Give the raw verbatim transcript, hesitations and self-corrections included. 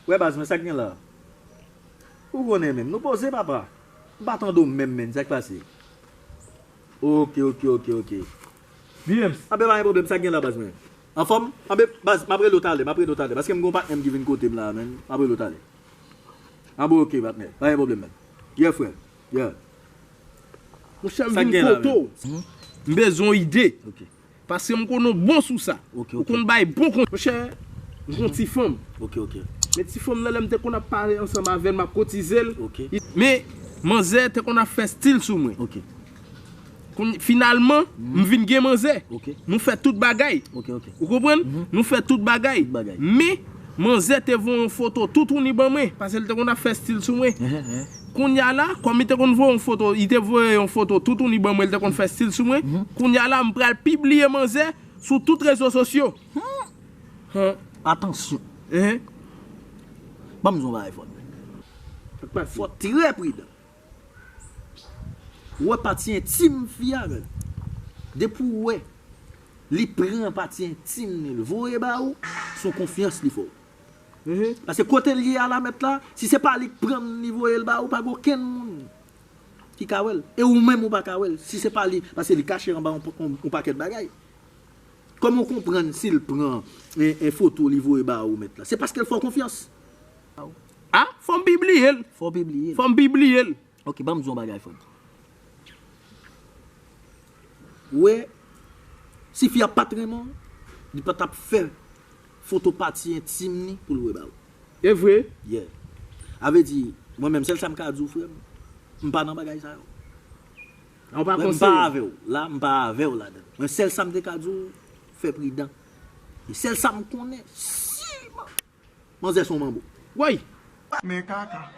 Wè baz mwen, sa k gen la? Ou konnen menm, nou poze papa. M pa tande w menm, menm, sa k pase? Oke, oke, oke, oke. B M C. Anben, pa gen pwoblèm, sa k gen la baz mwen? Anfòm? Anben, baz, m ap rele w talè, m ap rele w talè. Paske m gen yon patnè m ki vin kote m la, menm. M ap rele w talè. Anben, oke, patnè. Pa gen pwoblèm, menm. Yeah, frè. Yeah. Monchè, m vin kote w. M bezwen yon ide. Oke. Paske m konn ou bon sou sa. Oke, oke. Ou konn bay bon kon. Monchè, m konn ti fanm. Oke, oke. Men ti fanm nan, lè m te konn ap pale ansanm avè l, m ap kotize l. Oke. Men, manzè te konn ap fè stil sou mwen. Oke. Kounye, finalman, m vin gen manzè. Oke. Nou fè tout bagay. Oke, oke. Ou konprann? Nou fè tout bagay. Tout bagay. Men, manzè te voye yon foto toutouni ban mwen, paske l te konn ap fè stil sou mwen. Ehe, ehe. Kounye a la, kòm li te konn voye yon foto, li te voye yon foto toutouni ban mwen, li te konn fè stil sou mwen. Kounye a la, m pral pibliye manzè sou tout rezo sosyo. Atansyon. Ehe. Ban m di w yon bagay, Fòd. Sa k pase? Fò w trè pridan. Ou wè pati entim fi a, menm. Depi w wè li pran pati entim li, l voye ba ou, se yon konfyans li fè w. Paske kote l ye a la, mèt la, si se pa li k pran l, li voye l ba ou, pa gen okenn moun ki ka wè l. E ou menm, ou pa ka wè l. Si se pa li, paske li kache anba yon, yon, yon pakèt bagay. Kòman w konprann si l pran en, en foto li voye ba ou, mèt la? Se paske l fè w konfyans. A, fò m pibliye l. Fò w pibliye l. Fò m pibliye l. Ok, ban m di w yon bagay, Fòd. Ou wè, si fi a pa t renmen w, li pa t ap fè foto pati entim ni pou l voye ba ou. E vre? Yeah. A vle di, mwen menm, sèl sa m ka di w, frè m, m pa nan bagay sa yo. A, ou pa konseye? Frè m, m pa avè w. La, m pa avè w ladan. Men sèl sa m te ka di w, fè pridan. E sèl sa m konnen, si man-, manzè se yon manbo. Woy! Men kaka.